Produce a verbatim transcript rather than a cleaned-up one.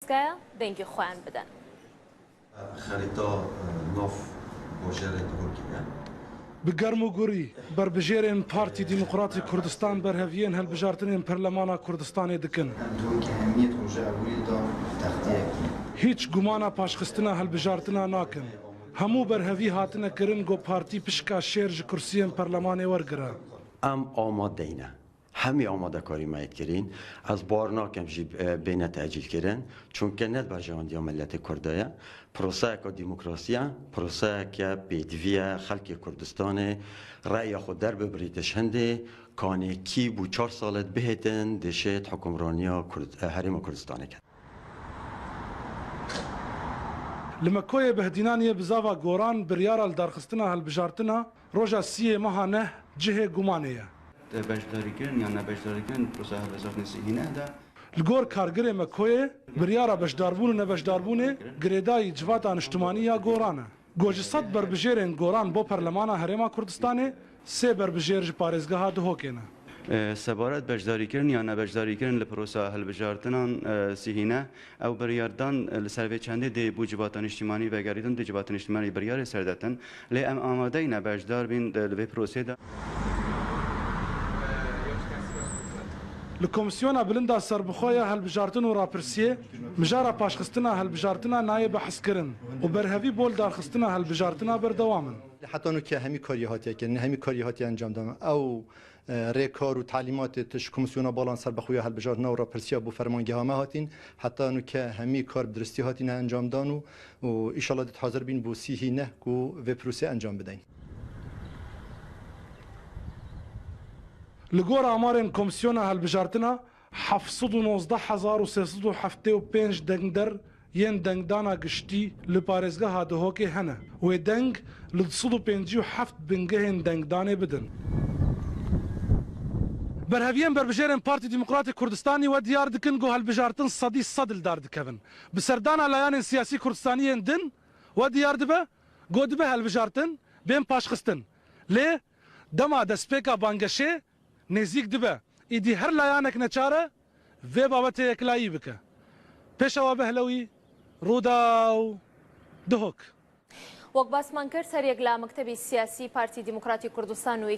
Kaya dengê xwe yan bidin. Xerîta, e, nav bajarê Duhokê ye. Bi germ û gurî, berbijêrên Partî Demokratîk Kurdistan berheviyên hilbijartinên Perlemana Kurdistanê dikin. Em Duhokê hemiyê di roja ewilî de textiyekî. Hîç gumana paşxistina hilbijartina nakin. Hemû berhevî hatine kirin ku partî pişka şêr ji kursiyên perlemanê wergire. Em amadeyne. Hemî amadekarî me yê kirîn. Ez bawer nakim jî, e, bêne tecîlkirin. Çunke ne di berjewendiya miletê Kurda ye. Proseyeke demokrasî ye, proseyeke pêdivî ye, xelkê Kurdistanê reya xwe derbibirî tişt hindê, kanê kî bû çar sal e dibihêtin, dişêt hukimraniya Kurd-, e, Herêma Kurdistanê ket. Li Mekoyê Behdînan yê bizava Goran biryara lidarxistina hilbijartina roja siyê meha neh cihê gumanê ye. Beşdarîkirin yan nebeşdarîkirin di proseya hilbijartinê sî hîneh de. Li gor kargirê Mekoyê, biryara beşdarbûn û nebeşdarbûnê girêdayî civata niştimanî ya Goran e. Ku ji sed berbijêrên Goran bo Perlemana Herêma Kurdistanê, sê berbijêr ji parêzgeha Duhokê ne. E, sebaret beşdarîkirin ya nebeşdarîkirin li proseya hilbijartinan, e, sî hîneh, ew biryardan, e, li ser vê çendê dê bo civata niştimanî vegerîtin, dê civata niştimanî biryarê ser detin. Lê em amadeyne beşdar bîn, e, li vê proseyê de. Li Komîsyona Bilind a Serbixwe ya Hilbijartin û Rapirsiyê, mijara paşxistina hilbijartina nayê behskirin û berhevî bo lidarxistina hilbijartina berdewam in. Heta nûke hemî karî hatiye kirin, hemî karî hatiye encamdan. Ew, e, rêkar û telîmatê tu ji Komîsyona Balan Serbixwe ya Hilbijartina û Rapirsiya bo fermangeha me hatîn, heta nûke hemî kar bi diristî hatîne encamdan û, û îşallah dê hazir bîn bo sî hîneh ku vê prosê encam bideyn. Li gor amarên Komîsyona Hilbijartina, heft sed û nozdeh hezar û sê sed û heftê û pênc dengder yên dengdana giştî li parêzgeha Duhokê hene. Wê deng li du sed û pêncî û heft bingehên dengdanê bidin. Berheviyên berbijêrên Partî Demokratîk Kurdistanî we diyar dikin ku hilbijartin sedî sed li dar dikevin. Bi serdana layanên siyasî Kurdistanî yên din we diyar dibe ku dibe hilbijartin bên paşxistin. Lê dema destpêka bangeşê nêzîk dibe, îdî her layanek neçar e vê babetê yeklayî bike. Pêşewa Behlewî, Rûdaw, Duhok. Wek basman kir, ser yek la Mektebî Siyasî Partî Demokratîk Kurdistan û